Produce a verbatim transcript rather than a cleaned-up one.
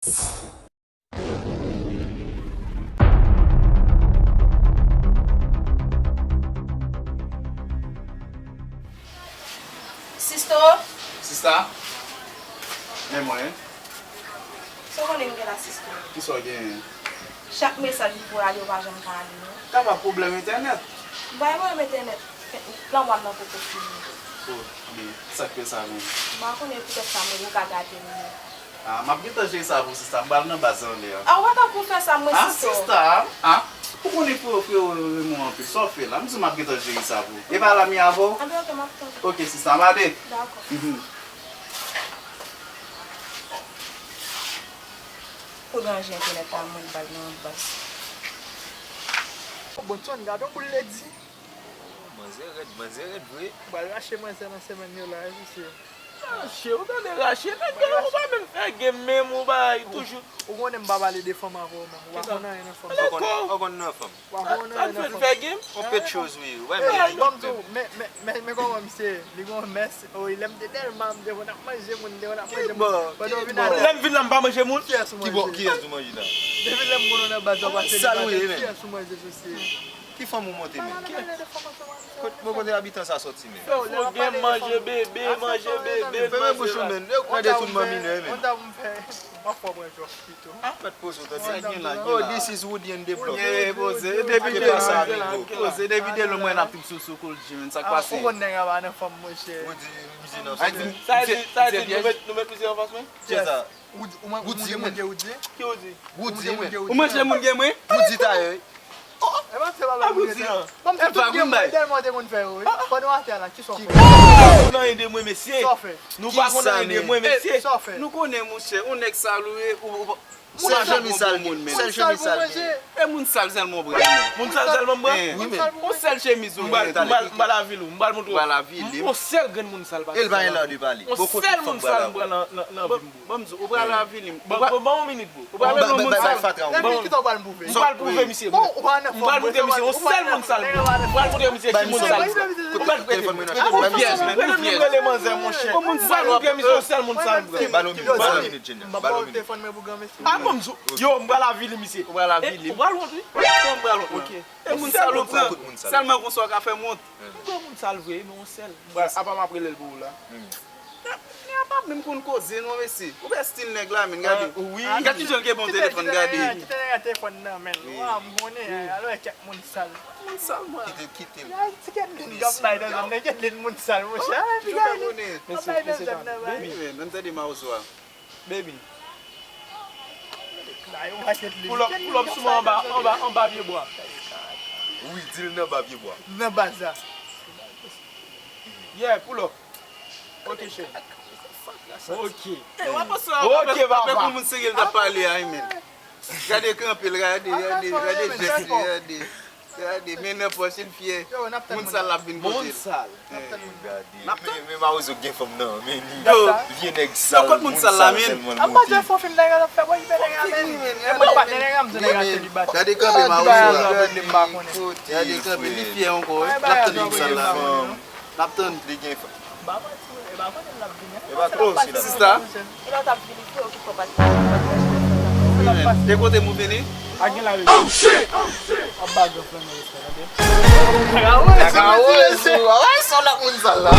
Sisto! Sista? Men mwen. Sa w konnen m gen la, Sisto? Kisa w genyen? Chak mesaj m voye ale, yo pa janm ka ale, non. Ka pa pwoblèm entènèt? M pa gen pwoblèm entènèt. Lanmò m nan poko fini. Oh, men, sa k fè sa menm? M pa konnen, poutèt sa, mwen, yo ka gate m, non. Ah, m ap gentan jere sa pou sista. M pral nan baz anlè a. Ah, ou pa ka pou fè sa, mwen, ah, sista. Ah, ou konnen frewo, frewo renmen w anpil. Sa w fè la? M di w m ap gentan jere sa pou ou. E pa la mi avè w? Ah, ben, ok, m ap tann. Ok, sista, m ale. Dakò. Mhm. Pou ranje entènèt la, mwen, m pral nan baz. Bon, Tony, gade yon boul ledi. Manzè rèd, manzè rèd vre. Pral rache manzè nan semèn yo la, wi, mesye. Rache, ou tande rache? Nèg yo, ou pa menm fè game menm, ou bay toujou. Ou konnen m pa pale de fanm avè w menm. Ou pa konn anyen nan fanm. Ou konn, ou konn nan fanm. Ou pa konn anyen nan fanm. Fè game? On pèt choz, wi. Ou pa menm. Ban m di w, men, men, men, men kòman misye, li gon mès, wi, lè m te Dèlma, m te konn ap manje moun, m te konn ap manje moun. Pandan w vin ale. Lè m vin la, m pa manje moun. Kiyès ou manje? Kiyès ou manje la? Depi lè m konn w nan baz la, w pase li pa tèt, kiyès ou manje, mesye? Ki fanm ou monte menm? Kot, bon, kote abitan sa soti menm? Fò gen manje bebe, manje bebe, fèmen bouch ou menm. Yo nan detounman minè menm. Mèt poze w tande. Oh, this is Woody and the Block. Poze, depi de lwen, poze, depi de lwen mwen ap trip sou, sou Cool G, men sa k pase? Ou konn nèg a pa nan fanm, monchè. Woody, mize nan fanm. Sa di, sa di, nou met, nou met mize anfas mwen? Kiyès sa? Woody, ou man-, ou manje moun gen Woody? Ki Woody? Woody, men. Ou manje moun gen mwen? Woody tayè, wi. Oh, e pa se pa bay Woody an. Ban m di tout gen mwen tèlman te konn fè yo, wi. Pandan w atè a la, kisa w fè? Nou pa konn anyen de mwen, mesye. Sa w fè? Nou pa konn anyen de mwen, mesye. Sa w fè? Nou konnen, monchè, ou nèg sal ou ye, ou, ou, ou pa janm bon moun, men. Sèl chemiz sal gen. E moun sal sèlman w pran. Moun sal sèlman m pran? Wi, men. Yon sèl chemiz ou pran. M pral, m pral, m pral avili w, m pral montre w. Yon sèl grenn moun sal pa. E l pa gen lè de pale. Yon sèl moun sal m pran nan, nan, nan vi m, bro. Ban m di w, ou pral avili m. Ban, ban, ban yon minit, bro. Ou pral avili m, moun sal. Ban yon minit. M pral pwouve misye, bro. M pral montre misye, yon sèl moun sal m pran. M pral montre misye ki moun sal m pran. Ou pral prete m. Ou pyèj, men, ou pyèj. Ou moun sal, ou pyèj, misye, yon sèl moun sal m pran. Ba l yon minit, Junior. Ba l yon minit. Telefòn mwen pou gran mesye. A, bon, m di w, yo, m pral avili misye. Ou pral avili m? Ou pral wont, wi. Kòman m pral wont? Ok. E moun sal ou pran? Sèlman konsa w ka fè m wont. M pran moun sal vre, men yon sèl. Apa m ap rele l pou ou la? Men apa menm konn koze non, mesye. Ou wè stil nèg la, men, gade. Gade kijan l gen bon telefòn, gade. Kite nèg a telefòn nan men l. Wa, m konnen, al wè kèk moun sal. Moun sal, mwen. Kite, kite l. Ti Kedlin k ap bay nan zòn nan, Kedlin moun sal, monchè. Ala piga li. K ap bay nan zòn nan, bay. Wi, men, ann tande Mawozo a. Baby. Pull up, pull up sou mwen anba, anba, anba pye bwa. Wi, di l nan ba pye bwa. Nan baz la. Yeah, pull up. Ok, cheri. Ok. Ok, papa. Apre moun serye l t ap pale a, men. Gade kanpe l, gade, gade, gade jès li, gade. Gade, men nan pòch, li fyè. Moun sal la ap vin kote l. Moun sal. N ap tann moun. Gade. Men, men Mawozo gen fanm nan, men li. Vye nèg sal, moun sal la, men. An manje fò fim nèg la fè, bò, ki fè nèg la, men. E mwen pa nèg la, m di nèg la selibatè. Gade kanpe Mawozo la. Gade kanpe, li fyè ankò, wi. N ap tann moun sal la. N ap tann. Li gen fanm. M pa manti, e pa konnen l ap vini. E pa konnen l ap vini. Sista? E lè w t ap vini, frè, ou ki fè w pa t, pa t manje telefòn nan. E kote m ou vini? A gen la, baby. Oh, shit! Oh, shit! Ap ba girlfriend mwen respè, tande? Kaka woz, kaka woz, sou, ay, sou lòt moun sal la.